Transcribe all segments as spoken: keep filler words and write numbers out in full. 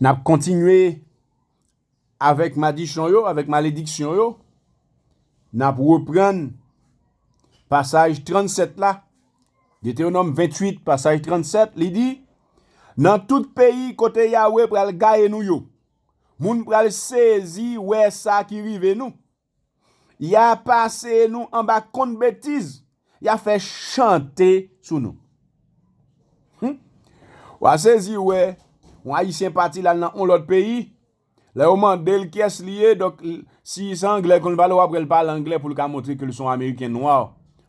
N ap kontinye avèk madichon yo, avèk malediksyon yo. N ap reprann pasaj trannsèt la. Detewonòm venntuit, pasaj trannsèt, li di, nan tout peyi kote Yawe pral gaye nou yo, moun pral sezi wè sa ki rive nou. Y a pase nou anba kont betiz, y a fè chante sou nou. Hmm. W a sezi wè yon Ayisyen pati l al nan yon lòt peyi. Lè yo mande l kiyès li ye, donk, si se anglè l konn pale, w ap wè l pale anglè pou l ka montre ke l se yon Ameriken nwa,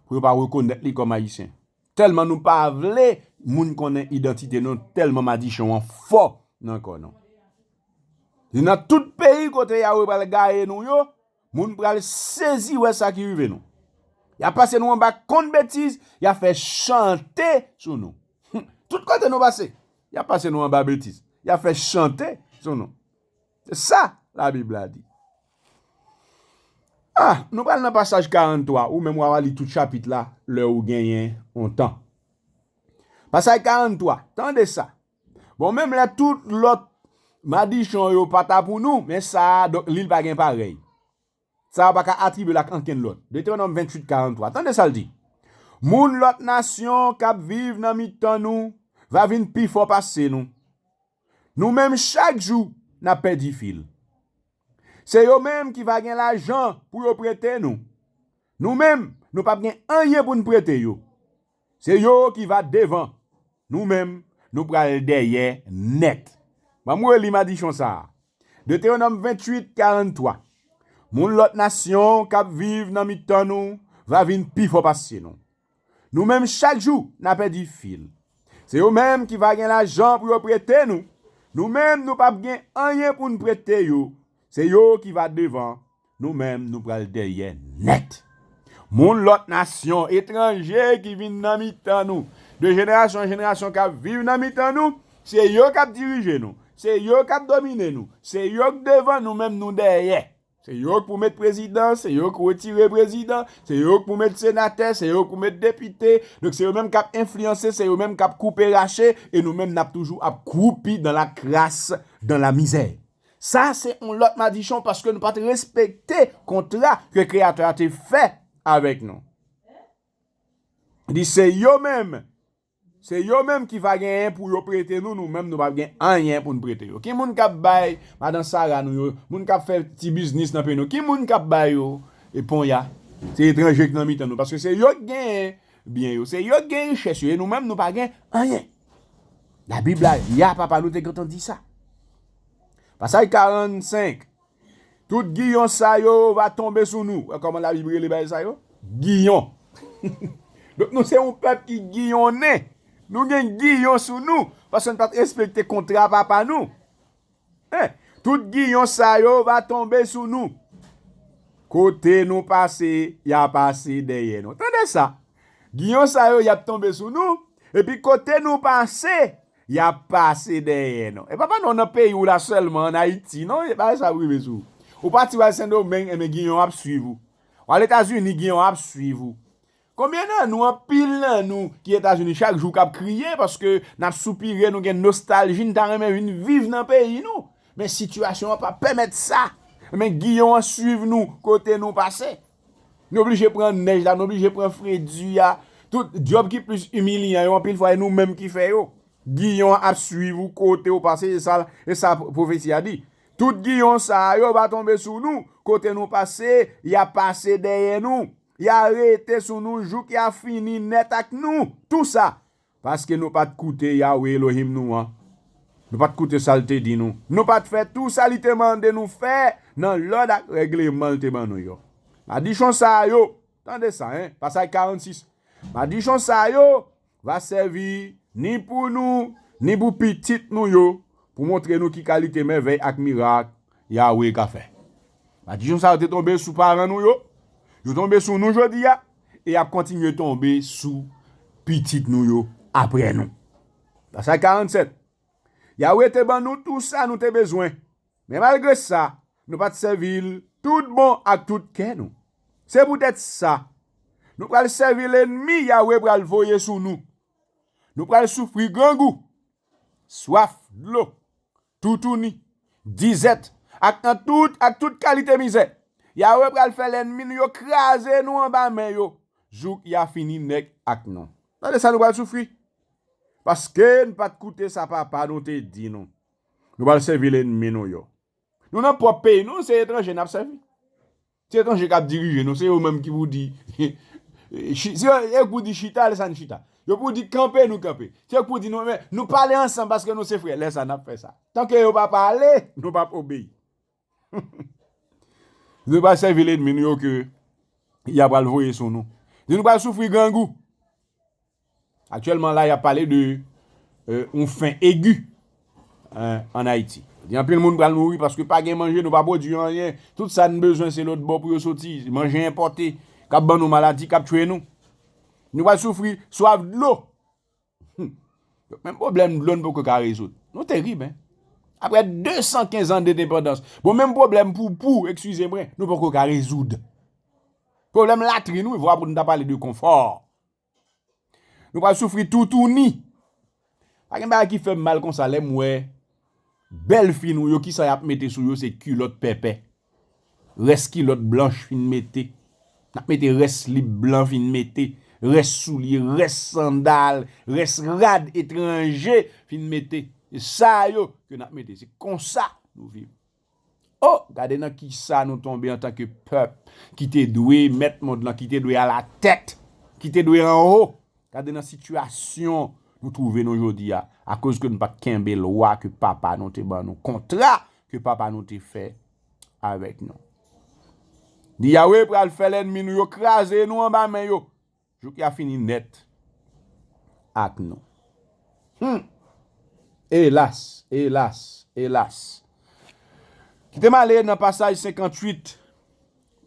pou yo pa rekonèt li kòm Ayisyen. Tèlman nou pa vle moun konnen idantite nou, tèlman madichon an fò nan kò nou. Li nan tout peyi kote Yawe pral gaye nou yo, moun pral sezi wè sa ki rive nou. Y a pase nou anba kont betiz, y a fè chante sou nou. Tout kote nou pase, y a pase nou anba betiz, y a fè chante sou nou. Se sa Labib la di. Ah, nou pral nan pasaj karanntwa, ou menm w a li tout chapit la lè ou genyen yon tan. Pasaj karanntwa, tande sa. Bon, menm lè tout lòt madichon yo pa ta pou nou, men sa a, donk, li pa gen parèy. Sa a pa ka atribye l ak ankenn lòt. Detewonòm venntuit karanntwa, tande sa l di. Moun lòt nasyon k ap viv nan mitan nou va vin pi fò pase nou. Nou menm, chak jou, n ap pèdi fil. Se yo menm ki va gen lajan pou yo prete nou. Nou menm, nou p ap gen anyen pou n prete yo. Se yo ki va devan. Nou menm, nou pral dèyè nèt. Ban m reli madichon sa a. Detewonòm venntuit karanntwa. Moun lòt nasyon k ap viv nan mitan nou va vin pi fò pase nou. Nou menm, chak jou, n a pèdi fil. Se yo menm ki va gen lajan pou yo prete nou. Nou menm, nou p ap gen anyen pou n prete yo. Se yo ki va devan. Nou menm, nou pral dèyè nèt. Moun lòt nasyon, etranje ki vin nan mitan nou, de jenerasyon an jenerasyon k ap viv nan mitan nou, se yo k ap dirije nou, se yo k ap domine nou, se yo k devan, nou menm, nou dèyè. Se yo k pou met prezidan, se yo k retire prezidan, se yo k pou met senatè, se yo k pou met depite. Donk, se yo menm k ap enfliyanse, se yo menm k ap koupe rache, e nou menm, n ap toujou ap kwoupi dans la crasse, dans la misère. Sa se yon lòt madichon paske nou pa t respekte kontra ke Kreyatè a te fè avèk nou. Li di se yo menm, se yo menm ki va genyen pou yo prete nou, nou menm nou p ap gen anyen pou n prete yo. Ki moun k ap bay madan Sara nou yo, moun k ap fè ti biznis nan peyi nou, ki moun k ap bay yo e ponya? Se etranje ki nan mitan nou, paske se yo k genyen byen yo, se yo k gen richès yo, e nou menm nou pa gen anyen. Labib la, ya papa nou te gentan di sa. Pasaj karannsenk. Tout giyon sa yo va tonbe sou nou. Wè kòman Labib rele bagay sa yo? Giyon. Donk nou se yon pèp ki giyonnen. Nou gen giyon sou nou, paske nou pa t respekte kontra papa nou. Hein? Tout giyon sa yo va tonbe sou nou. Kote nou pase, y a pase dèyè nou. Tande sa. Giyon sa yo, y ap tonbe sou nou. Epi kote nou pase, y ap pase dèyè nou. E papa nou nan peyi w la sèlman, ann Ayiti, non? E pa sa rive sou ou. Ou pati w al Sendomeng, enben giyon ap swiv ou. W al Etazini, giyon ap swiv ou. Konbyen nan nou, anpil nan nou ki Etazini chak jou k ap kriye paske n ap soupire, nou gen nostalji, n ta renmen vin viv nan peyi nou. Men sitiyasyon an pa pèmèt sa. Men giyon an swiv nou kote nou pase. Nou oblije pran nèj la, nou oblije pran fredi a. Tout djòb ki plis imilyan yo, anpil fwa, e nou menm ki fè yo. Giyon an ap swiv ou kote ou pase, e sa, e sa pwofesi a di. Tout giyon sa yo va tonbe sou nou, kote nou pase, y a pase dèyè nou. Y a rete sou nou jouk y a fini nèt ak nou. Tou sa, paske nou pa t koute Yawe Elohim nou an. Nou pa t koute sa l te di nou. Nou pa t fè tou sa li te mande nou fè nan lòd ak règleman l te ban nou yo. Madichon sa yo, tande sa, hein, pasaj karannsis. Madichon sa yo va sèvi ni pou nou, ni pou pitit nou yo, pou montre nou ki kalite mèvèy ak mirak Yawe ka fè. Madichon sa yo te tonbe sou paran nou yo, yo tonbe sou nou jodi a, e y ap kontinye tonbe sou pitit nou yo apre nou. Pasaj karannsèt. Yawe te ban nou tou sa nou te bezwen. Men malgre sa, nou pa t sèvi l tout bon ak tout kè nou. Se poutèt sa, nou pral sèvi lènmi Yawe pral voye sou nou. Nou pral soufri grangou, swaf dlo, toutouni, dizèt, ak nan tout, ak tout kalite mizè. Yawe pral fè lènmi nou yo kraze nou anba men yo, jouk y a fini nèt ak nou. Tande sa nou pral soufri. Paske n pa t koute sa papa nou te di nou. Nou pral sèvi lènmi nou yo. Nou nan pwòp peyi nou, se etranje n ap sèvi. Se etranje k ap dirije nou, se yo menm ki pou di, chi- se yo, yo pou di chita, lè sa n chita. Yo pou di kanpe, nou kanpe. Se yo pou di nou, men, nou pale ansanm paske nou se frè, lè sa n ap fè sa. Tanke yo pa pale, nou p ap obeyi. Nou pral sèvi lènmi nou yo ke y a pral voye sou nou. Di nou pral soufri grangou. Aktyèlman la, y ap pale de euh, yon fen egi euh, ann Ayiti. Di anpil moun pral mouri paske pa gen manje, nou pa pwodui anyen. Tout sa n bezwen se lòt bò pou yo soti. Manje enpòte, k ap ban nou maladi, k ap tchwe nou. Nou pral soufri swaf dlo. Hmm. Menm pwoblèm dlo n poko ka rezoud. Nou terib, en. Apre de san kenz an dendepandans. Bon, menm pwoblèm poupou, eskize mwen, nou poko ka rezoud. Pwoblèm latrin, wi, vwa pou n ta pale de konfò. Nou pral soufri toutouni. Pa gen bagay ki fè m mal konsa lè m wè bèl fi nou yo, kisa y ap mete sou yo, se kilòt pèpè. Rès kilòt blanch fin mete. N ap mete rès slip blan fin mete. Rès soulye, rès sandal, rès rad etranje fin mete. Se sa yo ke n ap mete. Se konsa nou viv. O, gade nan kisa nou tonbe antanke pèp ki te dwe mèt mond lan, ki te dwe alatèt, ki te dwe anwo. Gade nan sitiyasyon nou twouve nou jodi a, akoz ke nou pa t kenbe lwa ke papa nou te ban nou, kontra ke papa nou te fè avèk nou. Di Yawe pral fè lènmi nou yo kraze nou anba men yo, jouk y a fini nèt ak nou. Hmm. Elas, elas, elas. Kite m ale nan pasaj senkanntuit,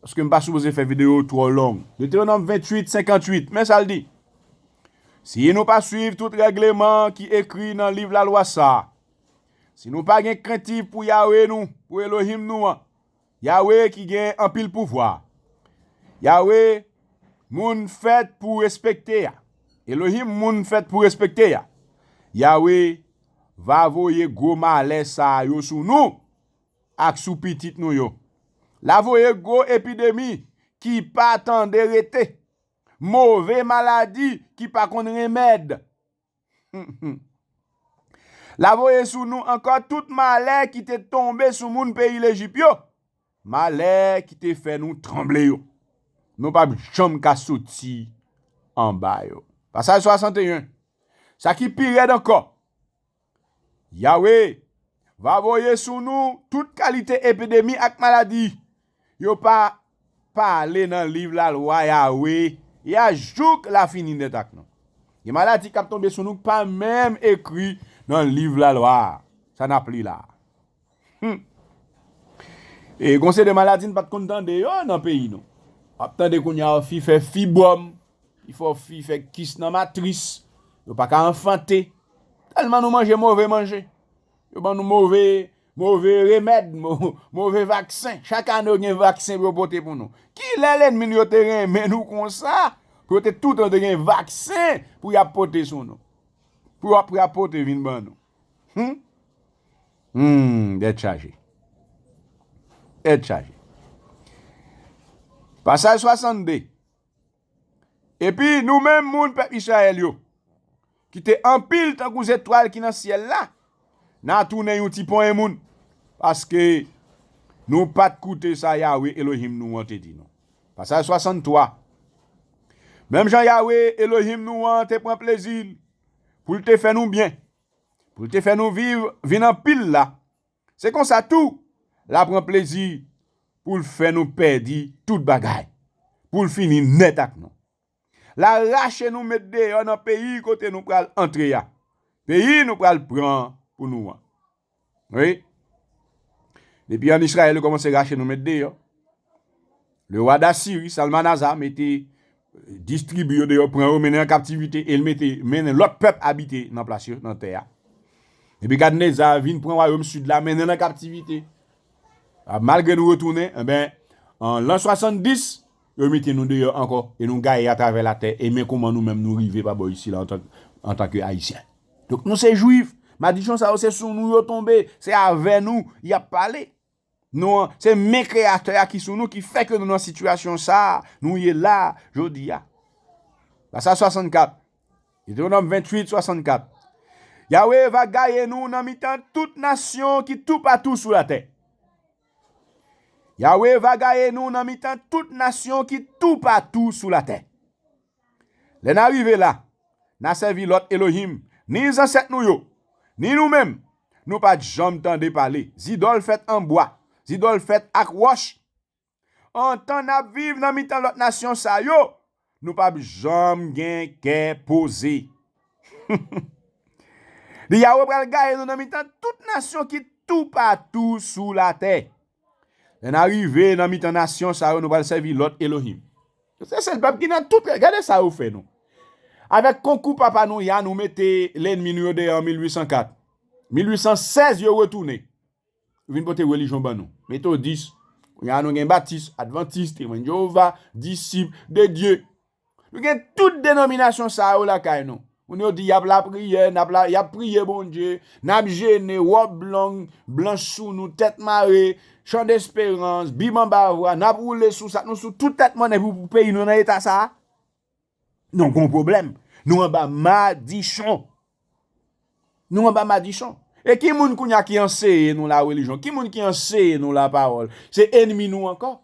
paske m pa sipoze fè videyo twò long. Detewonòm venntuit, senkanntuit, men sa l di. Si nou pa swiv tout règleman ki ekri nan liv lalwa sa a, si nou pa gen krentif pou Yawe nou, pou Elohim nou an, Yawe ki gen anpil pouvwa. Yawe, moun fèt pou respekte a. Elohim, moun fèt pou respekte a. Yawe va voye gwo malè sa yo sou nou ak sou pitit nou yo. L a voye gwo epidemi ki pa tande rete. Move maladi ki pa konn renmèd. L a voye sou nou ankò tout malè ki te tonbe sou moun peyi Lejip yo, malè ki te fè nou tranble yo. Nou p ap janm ka soti anba yo. Pasaj swasanteyen. Sa ki pi rèd ankò, Yawe va voye sou nou tout kalite epidemi ak maladi yo pa pale nan liv lalwa Yawe, y a jouk l a fini nèt ak nou. Gen maladi k ap tonbe sou nou k pa menm ekri nan liv lalwa a. Sa n ap li la a. Hmm. E gon seri de maladi n pa t konn tande yo nan peyi nou. W ap tande kounye a fi fè fibwòm, fi fò fi fè kis nan matris, yo pa ka anfante. Tèlman nou manje move manje. Yo ban nou move, move remèd, mo- move vaksen. Chak ane yo gen vaksen pou yo pote pou nou. Kilè lènmi nou yo te renmen nou konsa, pou yo te toutan te gen vaksen pou y ap pote sou nou? Pou y ap, pou y ap pote vin ban nou. Hmm? Hmm, tèt chaje. Tèt chaje. Pasaj swasannde. Epi nou menm moun pèp Izrayèl yo, ki te anpil tankou zetwal ki nan syèl la, n a tounen yon ti ponyen moun, paske nou pa t koute sa Yawe Elohim nou an te di nou. Pasaj swasanntwa. Menm jan Yawe Elohim nou an te pran plezi l pou l te fè nou byen, pou l te fè nou viv vin anpil la, se konsa tou l a pran plezi pou l fè nou pèdi tout bagay, pou l fini nèt ak nou. L a rache nou met deyò nan peyi kote nou pral antre a, peyi nou pral pran pou nou an. Wi. Depi ann Izrayèl, yo kòmanse rache nou met deyò. Le wa Dasiri, Salmanaza, mete, distribye yo deyò, pran yo, mennen an kaptivite, e l mete, mennen lòt pèp abite nan plas yo, nan tè a. Nebikadneza vin pran wayòm sid la, mennen l an kaptivite. A, malgre nou retounen, enben, an lan swasanndis, yo mete nou deyò ankò, e nou gaye atravè latè, e men kòman nou menm nou rive pa bò isi la antan, antanke Ayisyen. Donk, nou se Jwif, Madichon sa yo se sou nou yo tonbe, se avè nou y ap pale. Nou, se men Kreyatè a ki sou nou, ki fè ke nou nan sitiyasyon sa a, nou ye la, jodi a. Pasa swasannkat. Detewonòm venntuit, swasannkat. Yawe va gaye nou nan mitan tout nasyon ki toupatou sou latè. Yawe va gaye nou nan mitan tout nasyon ki toupatou sou latè. Lè n a rive la, n a sèvi lòt Elohim, ni zansèt nou yo, ni nou menm, nou pa t janm tande pale. Zidòl fèt an bwa, zidòl fèt ak wòch. Antan n ap viv nan mitan lòt nasyon sa yo, nou p ap janm gen kè poze. Di Yawe pral gaye nou nan mitan tout nasyon ki toupatou sou latè. Lè n a rive nan mitan nasyon sa yo, nou pral sèvi lòt Elohim. Se sèl pèp ki nan tout, gade sa yo fè nou. Avèk konkou papa nou Ya, nou mete lènmi nou yo deyò an mil wi san kat. Mil wi san sèz, yo retounen. Yo vin pote relijyon ban nou. Metodis, kounye a nou gen Batis, Advantis, Temwen Jewova, Disip de Dye. Nou gen tout denominasyon sa yo lakay nou. Moun yo di y ap lapriyè, n ap la, y ap priye Bondye, n ap jene, wòb long, blanch sou nou, tèt mare, chan desperans, bib anba vwa, n ap woule sou sa, nou sou tout tèt mòn epi pou peyi nou nan eta sa a. Nou gon pwoblèm. Nou anba madichon. Nou anba madichon. E ki moun kounye a ki anseye nou la relijyon? Ki moun ki anseye nou la pawòl? Se enmi nou ankò.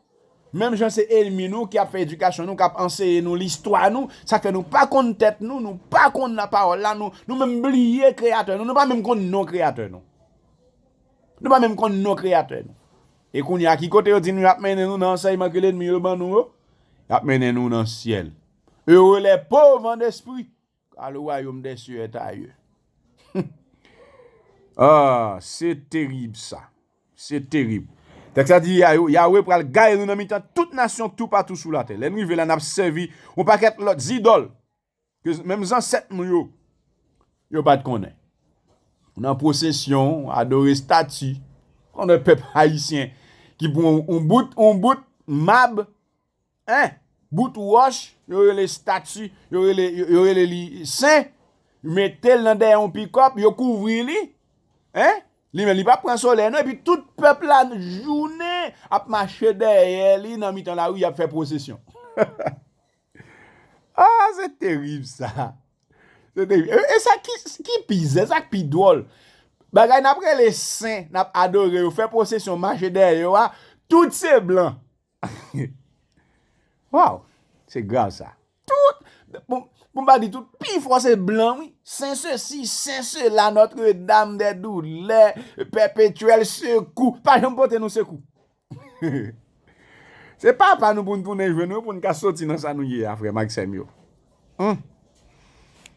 Menm jan se enmi nou ki ap fè edikasyon nou, k ap anseye nou listwa nou, sa k fè nou pa konn tèt nou, nou pa konn la pawòl la, nou, nou menm bliye Kreyatè nou, nou pa menm konn non Kreyatè nou. Nou pa menm konn non Kreyatè nou. E kounye a, ki kote yo di nou y ap mennen nou nan ansèyman ke lènmi yo ban nou yo? Y ap mennen nou nan syèl. Heureux les pauvres en esprit, car le royaume des cieux est à eux. Ah, se terib sa. Se terib. Tèks la di, Ya-, Yawe pral gaye nou nan mitan tout nasyon toupatou sou latè. Lè n rive la, n ap sèvi yon pakèt lòt zidòl ke menm zansèt nou yo, yo pa t konnen. Nan pwosesyon, adore estati, konnen pèp ayisyen ki pran yon, yon bout, yon bout mab, en, bout wòch, yo rele estati, yo rele, yo, yo rele li sen, yo mete l nan dèyè yon pikòp, yo kouvri li, en, li menm li pa pran solèy non, epi tout pèp la jounen ap mache dèyè li nan mitan lari, y ap fè pwosesyon. Ah, se terib sa. Se terib. E, e sa ki, ki pi zen, sa ki pi dwòl. Bagay n ap rele sen, n ap adore yo, fè pwosesyon, mache dèyè yo a, tout se blan. Waw, se grav sa. Tout, bon, pou m pa di tout, pifò se blan, wi. Sen sesi, sen sela, Notre Dame des Douleurs, Perpétuel Secours. Pa janm pote nou sekou. Se papa nou pou n tounen jwenn wi, pou n ka soti nan sa nou ye a, frè m ak sè m yo. Hmm.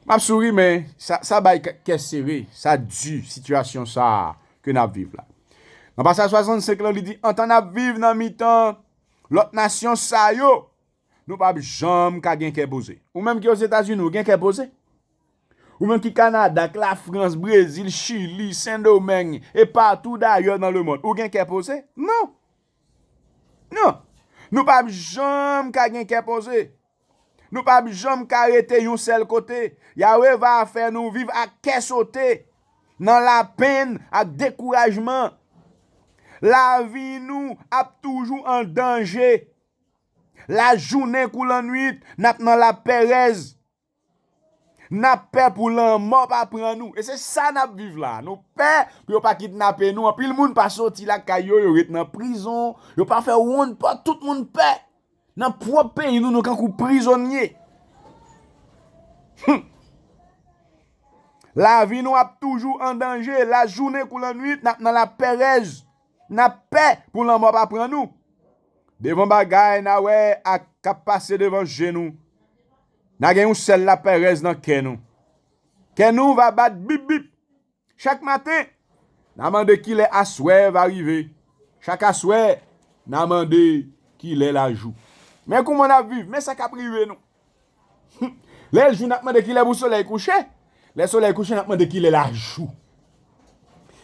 M ap souri, men sa, sa bay kè, kè sere, sa di, sitiyasyon sa a ke n ap viv la. Nan pasaj swasannsenk lan, li di, antan n ap viv nan mitan lòt nasyon sa yo, nou p ap janm ka gen kè poze. Ou menm ki Ozetazini, ou gen kè poze? Ou menm ki Kanada, k Lafrans, Brezil, Chili, Sendomeng, e patou dayè nan lemonn, ou gen kè poze? Non. Non. Nou p ap janm ka gen kè poze. Nou p ap janm ka rete yon sèl kote. Yawe va fè nou viv ak kè sote, nan lapenn ak dekourajman. Lavi nou ap toujou an danje. Lajounen kou lannwit, n ap nan lapèrèz. N ap pè pou lanmò pa pran nou. E se sa n ap viv la. Nou pè pou yo pa kidnape nou. Anpil moun pa soti lakay yo, yo ret nan prizon. Yo pa fè wonn pòt, tout moun pè. Nan pwòp peyi nou, nou kankou prizonye. Hum. Lavi nou ap toujou an danje. Lajounen kou lannwit, n ap nan lapèrèz. N ap pè pou lanmò pa pran nou. Devan bagay n a wè ak k ap pase devan je nou, n a gen yon sèl lapèrèz nan kè nou. Kè nou va bat bip bip. Chak maten, n a mande kilè aswè va rive. Chak aswè, n a mande kilè lajou. Men kouman n ap viv, men sa k ap rive nou. Lè l jou, n ap mande kilè pou solèy kouche. Lè solèy kouche, n ap mande kilè lajou.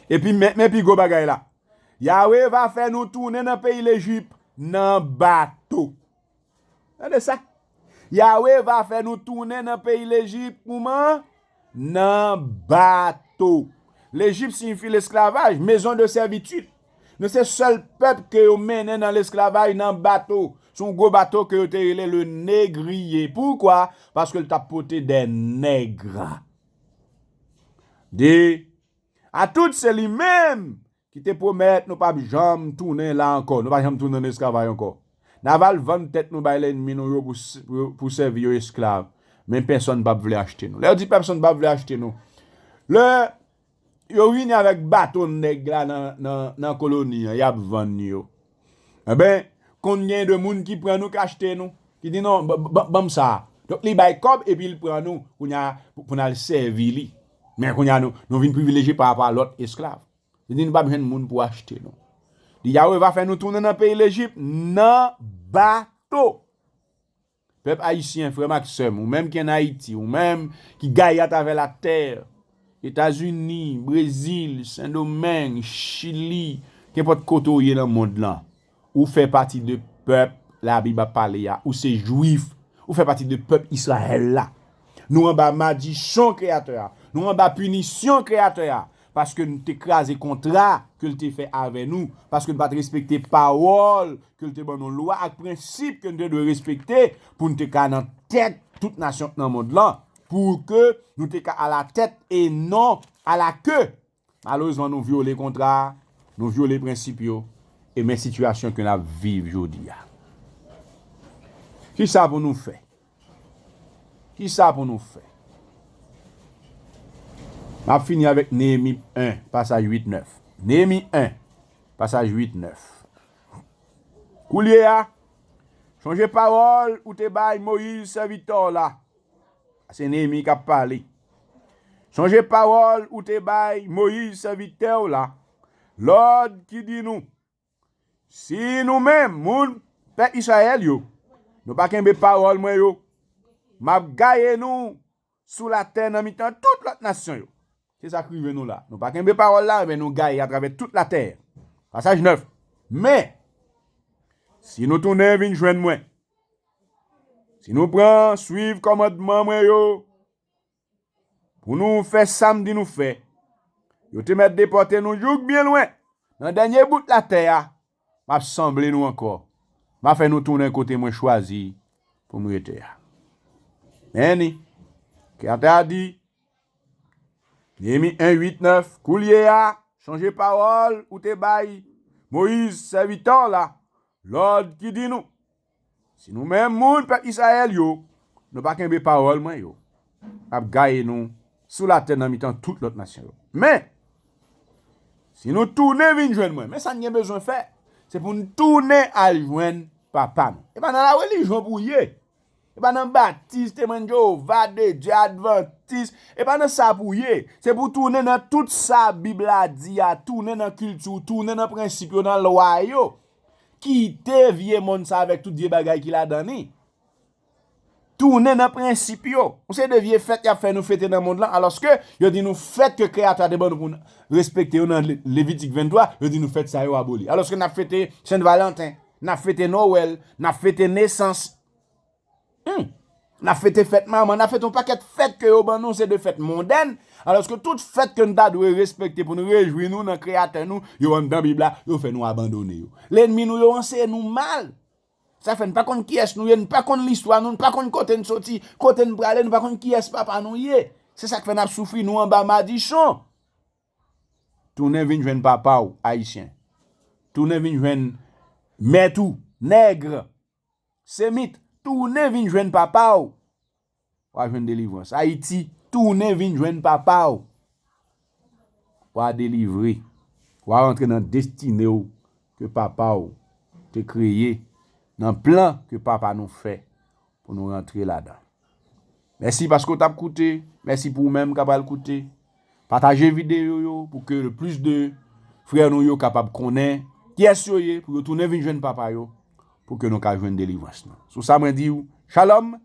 Epi men, men pi gwo bagay la. Yawe va fè nou tounen nan peyi Lejip nan bato. Tande sa. Yawe va fè nou tounen nan peyi Lejip kouman? Nan bato. Lejip siyifi lesklavaj, maison de servitude. Nou se sèl pèp ke yo mennen nan lesklavaj nan bato. Se yon gwo bato ke yo te rele le négrier. Poukwa? Paske l t ap pote des nègres. De, a tout, se li menm ki te pwomèt nou p ap janm tounen la ankò. Nou pa janm tounen nan esklavaj ankò. N a va al vann tèt nou bay lènmi nou yo pou, s- pou, pou sèvi yo esklav. Men pèsonn p ap vle achte nou. Lè yo di pèsonn p ap vle achte nou, lè yo vini avèk bato nèg la nan, nan, nan koloni an, y ap vann yo. Enben, konn gen de moun ki pran nou, k achte nou, ki di, "Non, ban m sa." Donk, li bay kòb epi l pran nou, kounye a, pou, pou n al sèvi li. Men kounye a, nou, nou vin privilejye pa rapò a lòt esklav. Li di, "Nou p ap jwenn moun pou achte nou." Li, Yawe va fè nou tounen nan peyi Lejip nan bato. Pèp ayisyen, frè m ak sè m, ou menm ki ann Ayiti, ou menm ki gaye atravè latè, Etazini, Brezil, Sendomeng, Chili, kenpòt kote w ye nan mond lan, ou fè pati de pèp Labib ap pale a, ou se jwif, ou fè pati de pèp Izrayèl la. Nou anba madichon Kreyatè a, nou anba pinisyon Kreyatè a, paske nou te kraze kontra ke l te fè avè nou, paske nou pa t respekte pawòl ke l te ban nou, lwa ak prensip ke nou te dwe respekte pou nou te ka nan tèt tout nasyon k nan mond lan, pou ke nou te ka alatèt e non alake. Malerezman, nou vyole kontra a, nou vyole prensip yo, e men sitiyasyon ke n ap viv jodi a. Kisa pou nou fè? Kisa pou nou fè? M ap fini avèk Neyemi en, pasaj uit nèf. Neyemi en, pasaj uit nèf. Koulye a, chonje pawòl ou te bay Moyiz, sèvitè w la. Se Neyemi k ap pale. Chonje pawòl ou te bay Moyiz, sèvitè w la, lòd ki di nou, "Si nou menm, moun pèp Izrayèl yo, nou pa kenbe pawòl mwen yo, m ap gaye nou sou latè nan mitan tout lòt nasyon yo." Se sa k rive nou la. Nou pa kenbe pawòl la, men nou gaye atravè tout latè. Pasaj nèf. Men, si nou tounen vin jwenn mwen, si nou pran, swiv kòmandman mwen yo, pou nou fè sa m di nou fè, yo te mèt depòte nou jouk byen lwen, nan dènye bout latè a, m ap sanble nou ankò. M ap fè nou tounen kote mwen chwazi pou m rete a. Men ni, Kreyatè a di, Neyemi en, uit, nèf, koulye a, chonje pawòl ou te bay Moyiz, sèvitè w la, lòd ki di nou, "Si nou menm moun pèp Izrayèl yo, nou pa kenbe pawòl mwen yo, m ap gaye nou sou latè nan mitan tout lòt nasyon yo. Men, si nou tounen vin jwenn mwen," men sa n gen bezwen fè, se pou n tounen al jwenn Papa nou. E pa nan larelijyon pou w ye. E pa nan batis, Temwen Jewova, de Dye, advantis. E pa nan sa pou w ye. Se pou w tounen nan tout sa Bib la di a, tounen nan kilti w, tounen nan prensip yo, nan lwa yo. Kite vye monn sa avèk tout vye bagay ki ladan li. Tounen nan prensip yo. Yon seri de vye fèt y ap fè nou fete nan mond lan, alòske yo di nou fèt ke Kreyatè a te ban nou pou n respekte yo nan Le- Levitik venntwa, yo di nou fèt sa yo aboli. Alòske n ap fete Sen Valanten, n ap fete Nowèl, n ap fete nesans. Hmm. N ap fete fèt manman, n ap fete yon pakèt fèt ke yo ban nou, se de fèt mondèn, alòske tout fèt ke n ta dwe respekte pou n rejwi nou nan Kreyatè nou, yo anndan Bib la, yo fè nou abandone yo. Lènmi nou yo anseye nou mal. Sa fè n pa konn kiyès nou ye, n pa konn listwa nou, n pa konn kote n soti, kote n prale, n pa konn kiyès papa nou ye. Se sa k fè n ap soufri, nou anba madichon. Tounen vin jwenn papa w, Ayisyen. Tounen vin jwenn mèt ou, nèg, semit. Tounen vin jwenn papa w. W a jwenn delivrans. Ayiti, tounen vin jwenn papa w. W a delivre. W a rantre nan destine w ke papa w te kreye, nan plan ke papa nou fè pou nou rantre ladan. Mèsi paske w t ap koute. Mèsi pou ou menm k ap al koute. Pataje videyo yo pou ke le plis de frè nou yo kapab konnen kiyès yo ye, pou yo tounen vin jwenn papa yo, pou ke nou ka jwenn delivrans nou. Sou sa, mwen di w, shalom,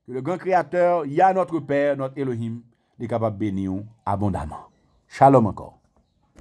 ke le gran Kreyatè, Yah notre Père, notre Elohim, li kapab beni w abondaman. Shalom ankò.